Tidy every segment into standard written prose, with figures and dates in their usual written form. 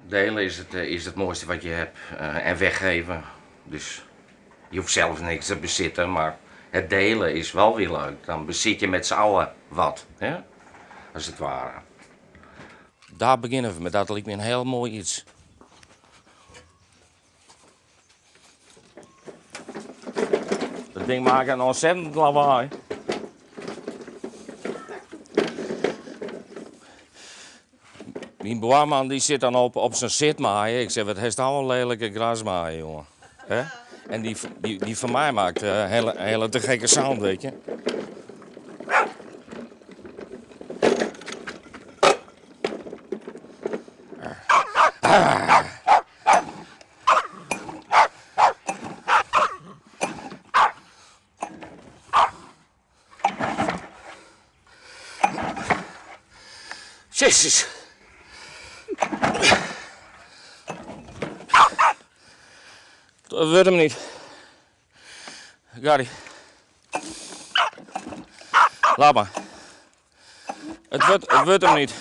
Delen is het, is het mooiste wat je hebt en weggeven. Dus je hoeft zelf niks te bezitten, maar het delen is wel weer leuk. Dan bezit je met z'n allen wat, hè? Als het ware. Daar beginnen we met. Dat lijkt me een heel mooi iets. Dat ding maakt een ontzettend lawaai. Mijn buurman die zit dan op zijn zitmaaien. Ik zeg, wat heeft nou een lelijke grasmaaier, jongen. Hè? En die van mij maakt hele te gekke sound, weet je. Jezus. Dat wordt hem niet. Gary. Laat maar. Het wordt hem niet.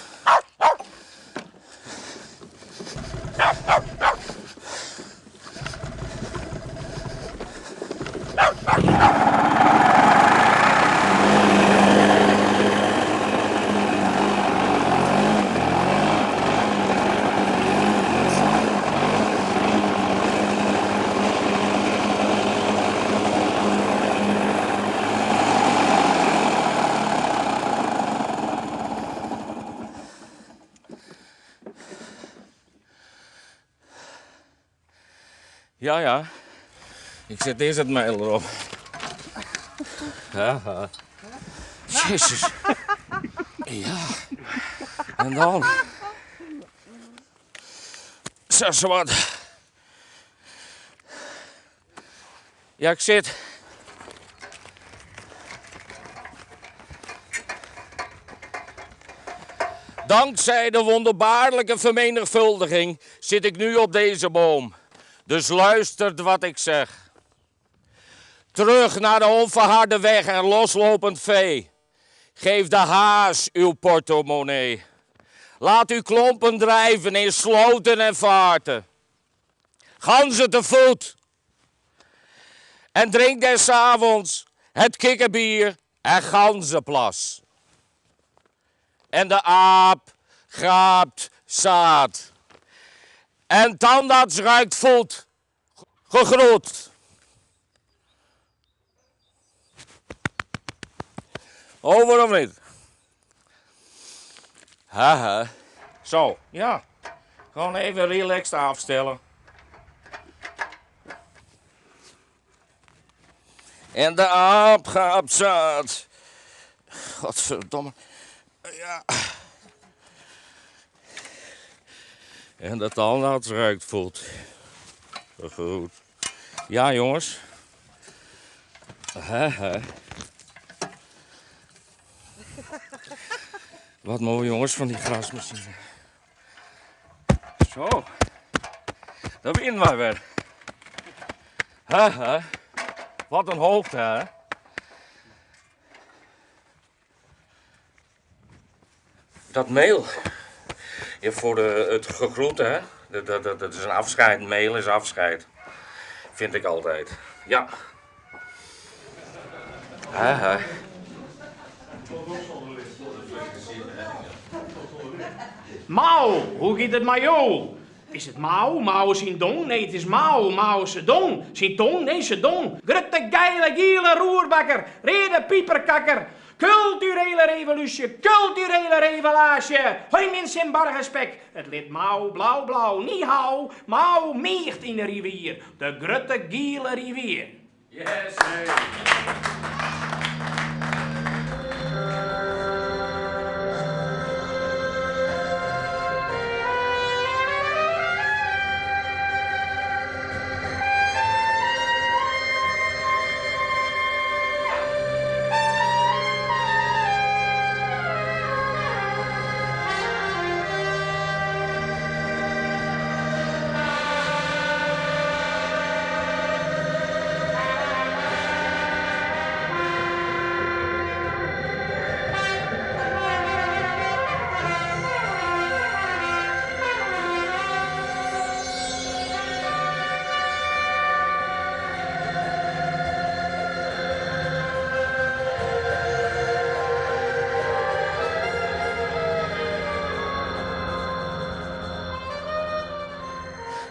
Ja, ja. Ik zet eerst het mail erop. Ja. Jezus. Ja. En dan? Zo, zo wat. Ja, ik zit. Dankzij de wonderbaarlijke vermenigvuldiging zit ik nu op deze boom. Dus luistert wat ik zeg. Terug naar de onverharde weg en loslopend vee. Geef de haas uw portemonnee. Laat uw klompen drijven in sloten en vaarten. Ganzen te voet. En drink des avonds het kikkerbier en ganzenplas. En de aap graapt zaad. En tandarts ruikt voet. Gegroet. Over of niet? Haha. Zo, ja. Gewoon even relaxed afstellen. En de aap gaat zaad. Godverdomme. Ja. En de tandarts ruikt voet. Goed. Ja, jongens. Haha. Wat mooi, jongens, van die grasmachine. Zo. Daar winnen wij weer. Haha. Wat een hoogte, hè? Dat meel. Ja, voor het gegroet, hè? Dat is een afscheid. Meel is afscheid. Vind ik altijd. Ja. Haha. Mao, hoe gaat het met jou? Is het Mao, Mao zijn dong? Nee, het is Mao, Mao zijn dong. Zijn tong? Nee, zijn dong. Grutte, geile, giele roerbakker, rede pieperkakker. Culturele revolutie, culturele revelage. Hoi mens in bargespek. Het lid Mao, blauw, blauw, niet hou. Mao meegt in de rivier. De grutte, giele rivier. Yes, hey.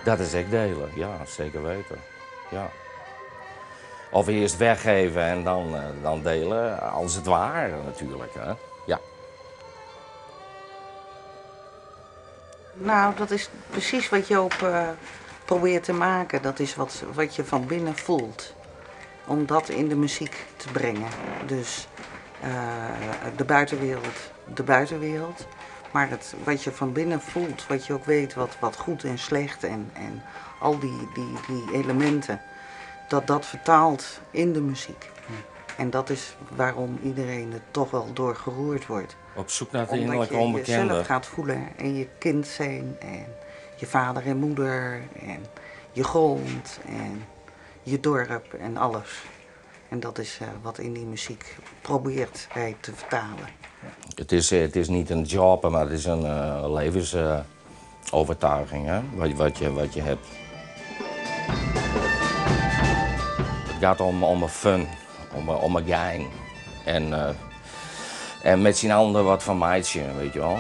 Dat is ek delen, ja, zeker weten. Ja. Of eerst weggeven en dan delen, als het ware natuurlijk. Hè? Ja. Nou, dat is precies wat Joop probeert te maken. Dat is wat je van binnen voelt. Om dat in de muziek te brengen. Dus de buitenwereld, de buitenwereld. Maar wat je van binnen voelt, wat je ook weet, wat goed en slecht en al die elementen, dat vertaalt in de muziek. En dat is waarom iedereen er toch wel door geroerd wordt. Op zoek naar het Omdat innerlijke je onbekende. jezelf gaat voelen en je kind zijn en je vader en moeder en je grond en je dorp en alles. En dat is wat in die muziek probeert hij te vertalen. Het is niet een job, maar het is een levensovertuiging, hè? Wat je hebt. Het gaat om een fun, om een gang. En met z'n allen wat van meisje, weet je wel.